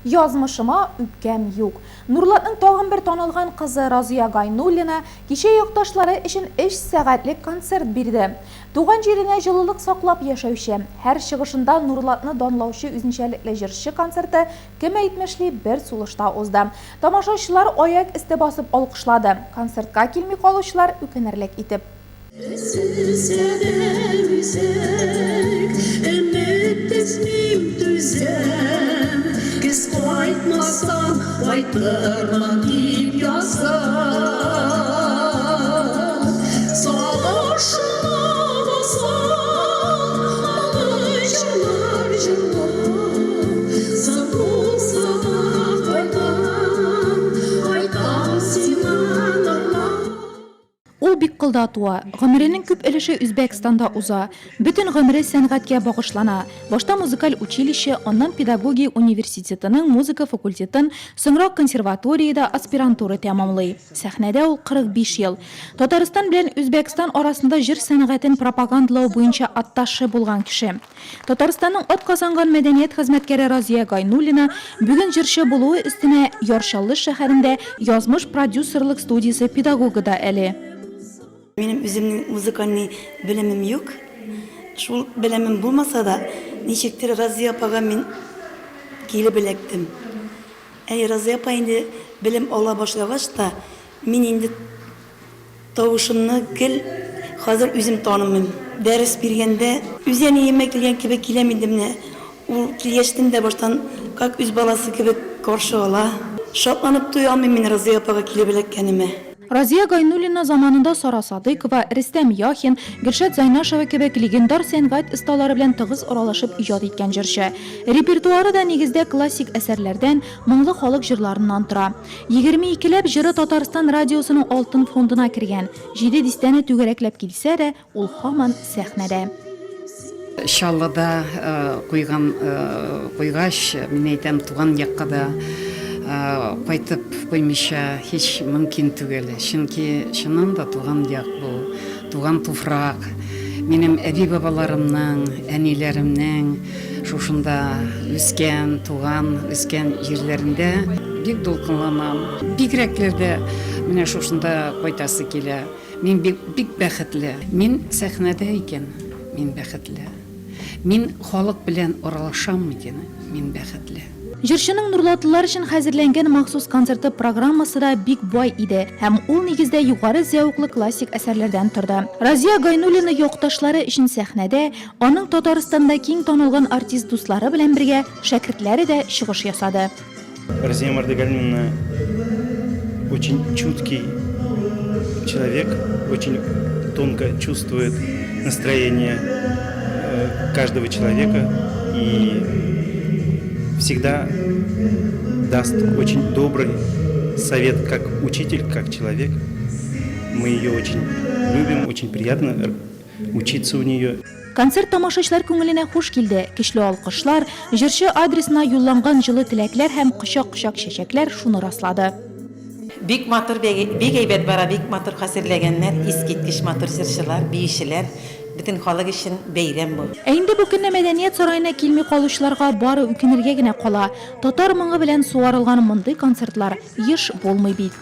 Язмышыма үпкәм юк. Нурлатның тагын бер танылган кызы Разыя Гайнуллина кичә якташлары өчен өч сәгатьлек концерт бирде. Туган җиренә җылылык саклап яшәүче, һәр чыгышында Нурлатны данлаучы үзенчәлекле җырчы концерты, кем әйтмешли, бер сулышта узды. Тамашачылар аяк өсте басып алкышлады, концертка килми калучылар үкенерлек итеп. Өзелсә дә үзәк, өмет өзмим, түзәм. Көз кайтмасам, кайтырмын дип язган. Сагышыма басам, моңлы җырлар җырлап. Соң булса да кайтам, кайтам сиңа, Нурлат. Ул Бикколда туа, гомеренең күп өлеше Үзбәкстанда уза. Бөтен гомере сәнгатькә багышлана. Башта музыкаль училище, аннан педагогия университетының музыка факультетын, соңрак консерваториядә аспирантура тәмамлый. Сәхнәдә ул 45 ел. Татарстан белән Үзбәкстан арасында җыр сәнгатен пропагандалау буенча атташе булган кеше. Татарстанның атказанган мәдәният хезмәткәре Разия Гайнуллина бүген җырчы булуы өстенә Яр Чаллы шәһәрендә Язмыш продюсерлык студиясе педагогы да әле. Минем үземнең музыкальный белемем юк. Шул белемем булмаса да, ничектер Разия апага мин килеп эләктем. Әй, Разия апа инде белем ала башлагач та, мин инде Тавышымны гел хәзер үзем танымыйм. Дәрес биргәндә үз әниемә килгән кебек киләм инде менә. Ул килгәчтен дә баштан как үз баласы кебек каршы ала. Шатланып туя алмыйм мин Разыя апага килеп эләккәнемә. Разия Гайнуллина заманында Сара Садыйкова, Рөстәм Яхин, Гөлшат Зайнашева кебек легендар сәнгать осталары белән тыгыз аралашып иҗат иткән җырчы. Репертуары да нигездә классик әсәрләрдән, моңлы халык җырларыннан тора. Егерме икеләп җыры Татарстан радиосының алтын фондына кергән. Җиде дистәне түгәрәкләп килсә дә, ул һаман сәхнәдә. Чаллыда куйган куйгач, мин әйтәм, туган якка да кайтып куймыйча һич мөмкин түгел. Чөнки чыннан да туган як бу, туган туфрак. Минем әби-бабаларымның, әниләремнең шушында үскән, туган, үскән җирләрендә бик дулкынланам. Бигрәкләр дә менә шушында кайтасы килә. Мин бик, бик бәхетле. Мин сәхнәдә икән, мин бәхетле. Мин халык белән аралашам икән, мин бәхетле. Җырчының нурлатлылар өчен хәзерләнгән махсус концерты программасы да бик бай иде һәм ул нигездә югары зәвыклы классик әсәрләрдән торды. Разия Гайнуллина якташлары өчен сәхнәдә аның Татарстанда киң танылган артист дуслары белән бергә шәкертләре дә чыгыш ясады. Разия Мардегалиновна очень чуткий человек, очень тонко чувствует настроение каждого человека и всегда даст очень добрый совет как учитель, как человек. Мы ее очень любим, очень приятно учиться у нее. Концерт тамашачылар күңеленә хуш килде. Көчле алкышлар, җырчы адресына юлланган җылы теләкләр һәм кочак-кочак чәчәкләр шуны раслады. Бик матур, бик әйбәт бара, бик матур хәзерләгәннәр, искиткеч матур җырчылар, биючеләр, бөтен халык өчен бәйрәм бу. Ә инде бу көнне Мәдәният сараена килми калучыларга бары үкенергә генә кала. Татар моңы белән сугарылган мондый концертлар еш булмый бит.